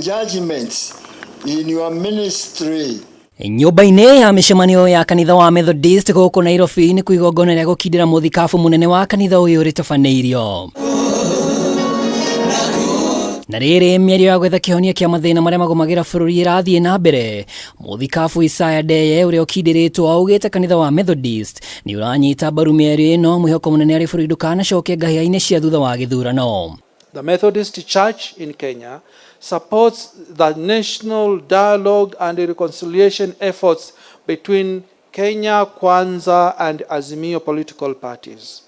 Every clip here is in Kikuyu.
Judgments in your ministry. Nyũmba-inĩ ya mĩcemanio ya kanitha wa Methodist gũkũ Nairobi nĩ igongona rĩa gũkindĩra mũthikabu mũnene wa kanitha ũyũ rĩtabanĩirio. Na rĩrĩ, mĩario ya gwetha kĩhonia kĩa mathĩna marĩa magũmagĩra bũrũri ĩrathiĩ na mbere. Mũthikabu Isaiah Ndeye ũrĩa ũkindĩrĩtwo augĩte kanitha wa Methodist nĩ ũranyita mbaru mĩario ĩno, mwĩhoko mũnene arĩ bũrũri ndũkanacoke ngahĩha-inĩ cia thutha wa gĩthurano. The Methodist Church in Kenya supports the national dialogue and reconciliation efforts between Kenya Kwanza and Azimio political parties.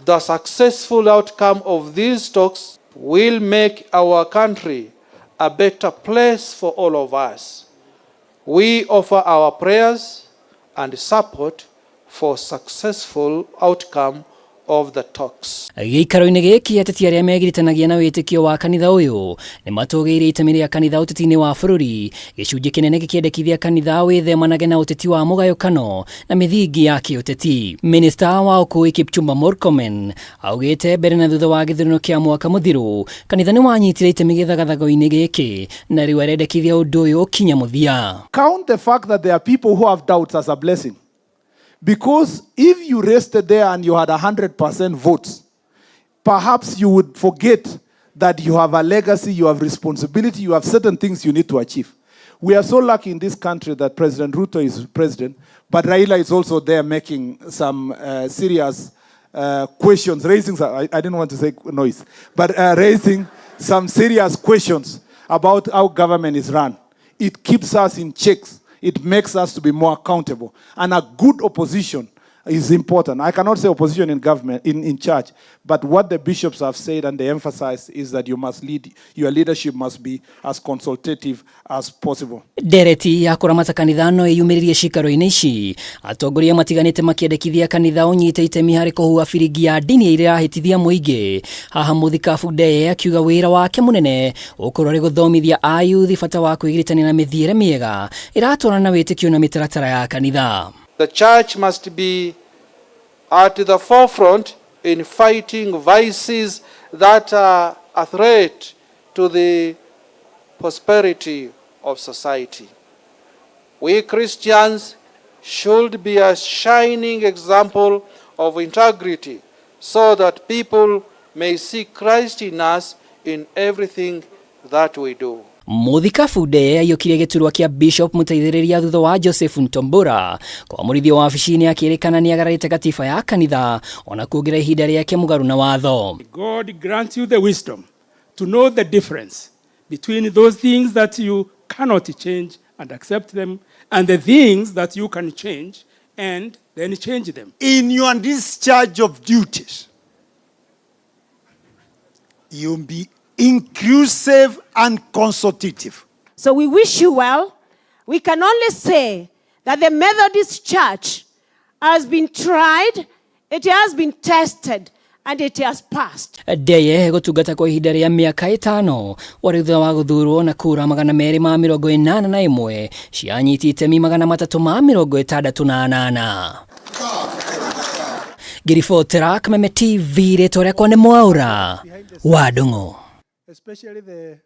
The successful outcome of these talks will make our country a better place for all of us. We offer our prayers and support for successful outcome of the talks. Gĩikaro-inĩ gĩkĩ, ateti arĩa megiritanagia na wĩtĩkio wa kanitha ũyũ nĩ matũgĩirie itemi rĩa kanitha ũteti-inĩ wa bũrũri, gĩcunjĩ kĩnene gĩkĩendekithia kanitha wĩthemanage na ũteti wa mũgayũkano na mĩthingi ya kĩũteti. Minista wa ũkũĩ Kipchumba Murkomen augĩte mbere na thutha wa gĩthurano kĩa mwaka mũthiru kanitha nĩ wanyitire itemi gĩthagathago-inĩ gĩkĩ na rĩu arendekithia ũndũ ũyũ ũkinya mũthia. Count the fact that there are people who have doubts as a blessing. Because if you rested there and you had 100% votes, perhaps you would forget that you have a legacy, you have responsibility, you have certain things you need to achieve. We are so lucky in this country that President Ruto is president, but Raila is also there making some serious questions, raising some, I didn't want to say noise, but raising some serious questions about how government is run. It keeps us in checks. It makes us to be more accountable. And a good opposition is important. I cannot say opposition in government, in church, but what the bishops have said and they emphasize is that you must lead, your leadership must be as consultative as possible. Ndereti ya kũramata kanitha no ĩyumĩrĩrie ciikaro-inĩ ici, atongoria matiganĩte makĩendekithia kanitha ũnyite itemi harĩ kũhuha biringi ya ndini ĩrĩa ĩrahĩtithia mũingĩ. Haha mũthikabu Ndeye akiuga wĩra wake mũnene ũkorwo arĩ gũthomithia ayuthi bata wa kwĩgiritania na mĩthiĩre mĩega ĩratwarana na wĩtĩkio na mĩtaratara ya kanitha. The church must be at the forefront in fighting vices that are a threat to the prosperity of society. We Christians should be a shining example of integrity so that people may see Christ in us in everything that we do. Mũthikabu Ndeye aiyũkirie gĩturwa kĩa bishop mũteithĩrĩria thutha wa Joseph Ntombura kwamũrithio wabici-inĩ akĩrĩkana nĩ agararĩte gatiba ya kanitha ona kuongerera ihinda rĩake mũgarũ na watho. God grant you the wisdom to know the difference between those things that you cannot change and accept them, and the things that you can change and then change them. In your discharge of duties, you'll be inclusive and consultative. So we wish you well. We can only say that the Methodist Church has been tried, it has been tested, and it has passed. Ndeye gũtungata kwa ihinda rĩa mĩaka 5 warĩ thutha wa gũthurwo na kura 281 cianyiti itemi 368. Ngĩribotera Kameme TV, rĩtwa rĩakwa nĩ Mwaũra wa Ndung'u. Especially the